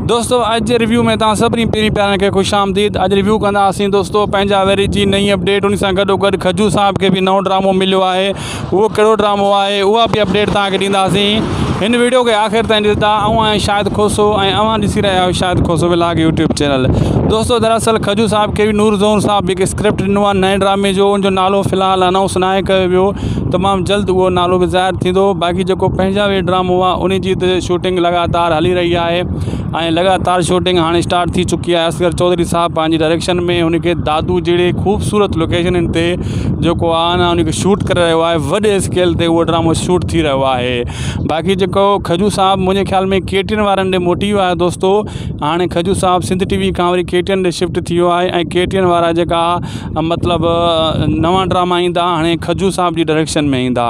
دوستو اڄ جي ريويو ۾ توهان سڀني پيرين پيارن کي خوش آمديد. اڄ ريويو ڪنداسين دوستو پنهنجا ويري جي نئين اپڊيٽ ان سان گڏو گڏ کجو صاحب کي به نئون ڊرامو مليو آهي اهو ڪهڙو ڊرامو آهي اها به اپڊيٽ توهان کي ڏينداسين. هن ويڊيو کي آخر تائين ڏسندا. آئون آهيان شاهد کوسو ۽ اوهان ڏسي رهيا آهيو شاهد کوسو ولاگ يوٽيوب چينل. دوستو دراصل کجو صاحب کي به نور زئور صاحب هڪ اسڪرپٽ ڏنو آهي نئين ڊرامي جو ان جو نالو في الحال انائونس ناهي ڪيو ويو تمام جلد اهو نالو به ظاهر ٿيندو. باقي جيڪو پنهنجا وير ڊرامو آهي ان جي ته شوٽنگ لڳاتار هلي رهي آهي ۽ لڳاتار شوٽنگ هاڻي اسٽارٽ ٿي چڪي آهي. اصغر چوڌري صاحب پنهنجي ڊائريڪشن ۾ ان کي دادو جهڙي خوبصورت لوڪيشنن تي جيڪو آهي نه ان کي شوٽ ڪري رهيو آهي. وڏي اسڪيل تي اهو ڊرامو شوٽ ٿي رهيو آهي. باقي جيڪو کجو صاحب منهنجي خيال ۾ ڪي ٽي اين وارن ڏي موٽي ويو آهي دوستو. هاڻي کجو صاحب سنڌ ٽي وي کان وري ڪي ٽي اين ڏي شفٽ ٿي ويو آهي ۽ ڪي ٽي اين وارا جيڪا مطلب نوان ڊراما ايندا هاڻي کجو صاحب جي ڊائريڪشن ۾ ايندا.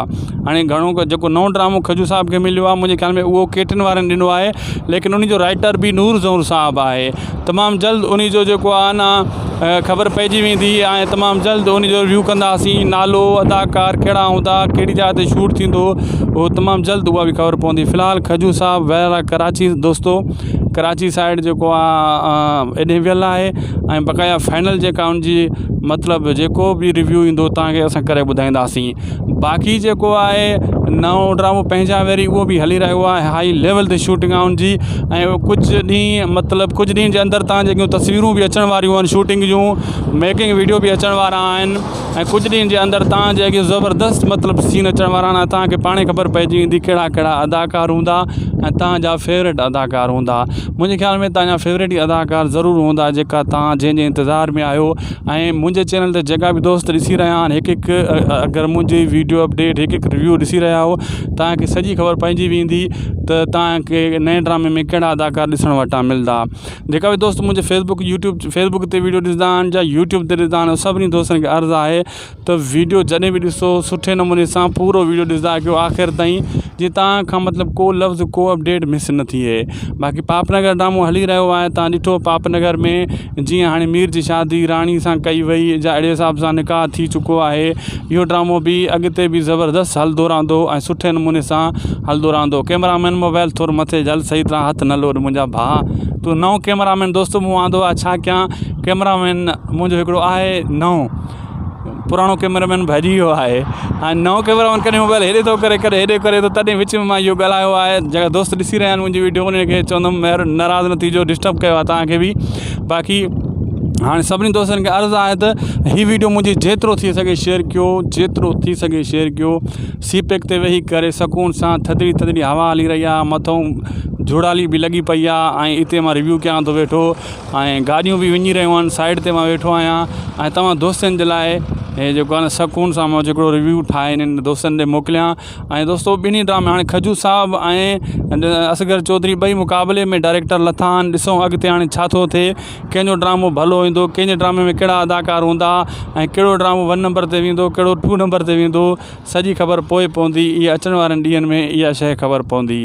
هاڻي گهڻو جيڪو نئون ڊرامو کجو صاحب کي مليو آهي منهنجي خيال ۾ اهو ڪي ٽي اين وارن ڏنو آهي ليڪن ان جو رائٽر به نور زئور صاحب آهي. تمام جلد ان جو جيڪو آهي نه خبر پئجي ويندي ۽ تمام جلد ان جو ريويو ڪنداسين. نالو اداڪار ڪهڙا هوندا ڪهڙي جاء تي شوٽ ٿيندو اهو تمام جلد اها به خبر پوندي. في الحال کجو صاحب ويل آهي ڪراچي دوستو ڪراچي سائيڊ جيڪو آهي ايڏي ويل آهي ۽ بقايا فائنل جيڪا ان جي مطلب جيڪو به ريويو ايندو توهان کي اسان ڪري ٻڌائينداسين. باقي جيڪو آهي نئون ڊرامو پنهنجا ويري اهو به هلي رهيو آهي هائي ليول تي شوٽنگ آهي ان جي ۽ ڪجهه ڏينهن مطلب ڪجهه ڏينهن جي اندر تان جيڪيون تصويرون به اچڻ واريون آهن شوٽنگ جون ميڪنگ ويڊيو به اچڻ وارا آهن ۽ ڪجهه ڏينهن جي اندر تان جي اڳيون زبردست مطلب سين اچڻ وارا آهن تان کي پاڻ خبر پئجي ويندي ڪهڙا ڪهڙا اداڪار هوندا ۽ تان جا فيورٽ اداڪار هوندا منهنجي خيال ۾ تان جا فيورٽ ئي اداڪار ضرور هوندا جيڪا تان جنهن جي انتظار ۾ آهيو ۽ منهنجي چينل تي جيڪا به دوست ڏسي رهيا آهن هڪ هڪ اگر منهنجي ويڊيو اپڊيٽ هڪ هڪ ريويو ڏسي رهيا آهيو توهان کي سڄي خبر پئجي ويندي ته توهان کي نئين ڊرامي ۾ ڪهڙا اداڪار ڏسڻ وٽان ملندا جيڪا به دوست منهنجي فيسبڪ يوٽيوب فيسبڪ تي ويڊيو ڏسندا آهن يا يوٽيوب تي ڏسندا آهن سڀني دوستن کي عرض آهي ته ويڊيو جڏهن به ڏسو سٺي نموني سان پورو ويڊيو ڏسندا ڪيو آخر تائين جي توهان کان مطلب ڪو لفظ ڪو اپڊيٽ مس نه ٿئي باقي پاپ نگر ڊرامو هلي رهيو آهي توهان ڏٺو پاپ نگر ۾ جيئن هاڻي مير جي شادي راڻي سان ڪئي وئي جا اهڙي حساب سان نڪاح ٿي چڪو آهي اهو ڊرامو به اڳتي به زبردست هلندو رهندو ۽ سٺي نموني سان هلندو رهندو ڪيمرا مين موبائل ٿورو مٿي جهل صحيح طرح هٿ نه لوڏ منهنجا ڀاء تون نئون ڪيمرا مين دوست مون آندو آهي ڇا ڪيان ڪيمرا مين منهنجو هڪڙو آهي نئون پراڻو ڪيمرا مين ڀڄي ويو آهي هاڻي نئون ڪيمرا مين ڪڏهن موبائل هيڏي ٿو ڪري ڪڏهن هيڏي ڪري ٿو تڏهن وچ ۾ مان اهو ڳالهايو آهي جيڪا دوست ڏسي رهيا آهن منهنجي ويڊيو انهن کي چوندم مهر ناراض نه ٿيجو ڊسٽرب ڪيو آهي توهان کي به باقي هاڻي سڀني دوستن کي عرض آهي ته هي ويڊيو منهنجي جيترو ٿي سگهي شيئر ڪيو جيترو ٿي سگهي شيئر ڪيو سي پيڪ تي ويهي ڪري سڪون سان ٿڌڙي ٿڌڙي هوا هلي رهي آهي مٿو جهڙالي به لڳي پئي آهي ۽ اتي مان ريويو ڪيان ٿو ويٺو ۽ گاڏيون به وڃي رهيون آهن سائيڊ تي مان ويٺو آهيان ۽ توهان دوستن جي لاء هي جيڪو آهي نه سڪون سان مان جيڪو ريويو ٺاهي هنن دوستن ڏي موڪليان ۽ دوستو ٻنهي ڊرامي هاڻي کجو صاحب ۽ اصغر چوڌري ٻئي مقابلي ۾ ڊائريڪٽر لٿا آهن ڏسون اڳتي هاڻي ڇا ٿو ٿئي ڪنهن جو ڊرامو ڀلو ايندو ڪنهن جي ڊرامي ۾ ڪهڙا اداڪار هوندا ۽ ڪهڙو ڊرامو ون نمبر تي ويندو ڪهڙو ٽو نمبر تي ويندو سڄي خبر پوء پوندي اها اچڻ وارن ڏينهن ۾ اها شيء خبر پوندي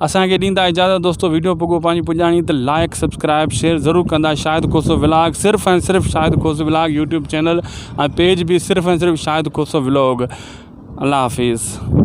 اسان کي ڏيندا اجازت دوستو ويڊيو پڳو پنهنجي پڄاڻي ته لائڪ سبسڪرائب شيئر ضرور ڪندا شاهد کوسو ولاگ صرف ۽ صرف Shahid Kosso vlog YouTube channel ۽ page به صرف ۽ صرف شاهد کوسو ولاگ الله حافظ.